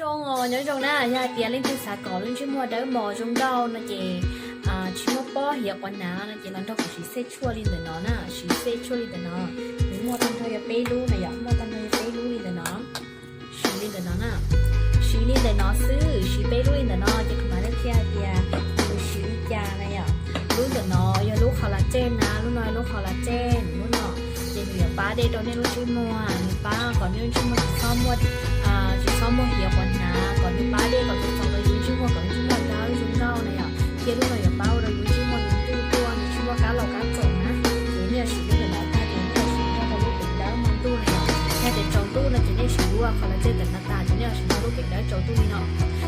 Nyob zoo na, yog hais tias leej twg xav kom lub ntsej muag dawb mos zoo nkauj no ces tsis muaj pob hiav quav hnav no ces los nrog kuv siv xej tshuaj li ntawm no na, siv xej tshuaj li ntawm no. Nws muaj tag nrho yog peb lub na yom, muaj tag nrho yog peb lub li ntawm no. Siv li ntawm no na, siv li ntawm no xwb, siv peb lub li ntawm no ces kuv mam li qhia hais tias nws siv li cas na yom. Lub ntawm no yog lub collagen na, lub no yog lub collagen, lub no ces nws yuav pab dej rau nej lub ntsej muag, nws pab kom nej lub ntsej muag tsis txhob muaj, tsis txhob muaj hiav quav hnav, kom nws pab dej kom txaus txaus rau yus ntsej muag kom ntsej muag dawb zoo nkauj na yom. Thiab lub no yuav pab ua rau yus ntsej muag nws ntuj tuaj, nws tsis muaj kab laus kab txoom na. Ces nej yuav siv lub ntawm no tag ces nej yuav siv nrog rau lub pleev dawb hmo ntuj na yom. Yog tias tsaus ntuj no ces nej siv lub collagen ntawm no tag ces nej yuav siv nrog lub pleev dawb tsaus ntuj li no.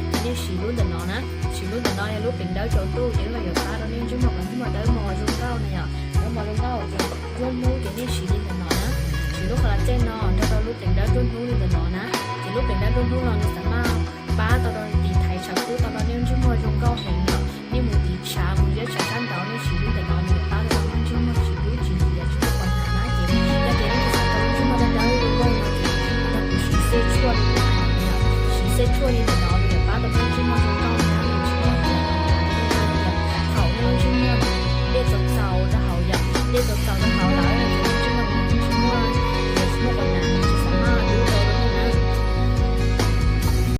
Ces nej siv lub ntawm no na, siv lub ntawm no yog lub pleev dawb tsaus ntuj ces lub no yuav pab rau nej ntsej muag kom ntsej muag dawb mos zoo nkauj na yom, dawb mos zoo nkauj. Ces nruab hnub ces nej siv li ntawm no na, siv lub collagen no nrog rau lub pleev dawb nruab hnub li ntawm no na. Ces lub pleev dawb nruab hnub no nws xam maj pab tau rau tiv thaiv tshav kub tau rau nej ntsej muag zoo nkauj heev yom. Nej mus tiv tshav mus ziab tshav sab nraud nej siv lub ntawm no nws yuav pab rau nej ntsej muag tsis dub tsis hiav tsis muaj quav hnav na. Ces yog tias nej xav tau ntsej muag dawb dawb zoo nkauj no ces nrog kuv siv xej tshuaj li ntawm no, siv xej tshuaj li ntawm no nws yuav pab tau nej ntsej muag zoo nkauj na, nws tsis muaj hiav quav hnav. Thaum nej lub ntsej muag dej txaus txaus rau hauv yom, dej txaus txaus rau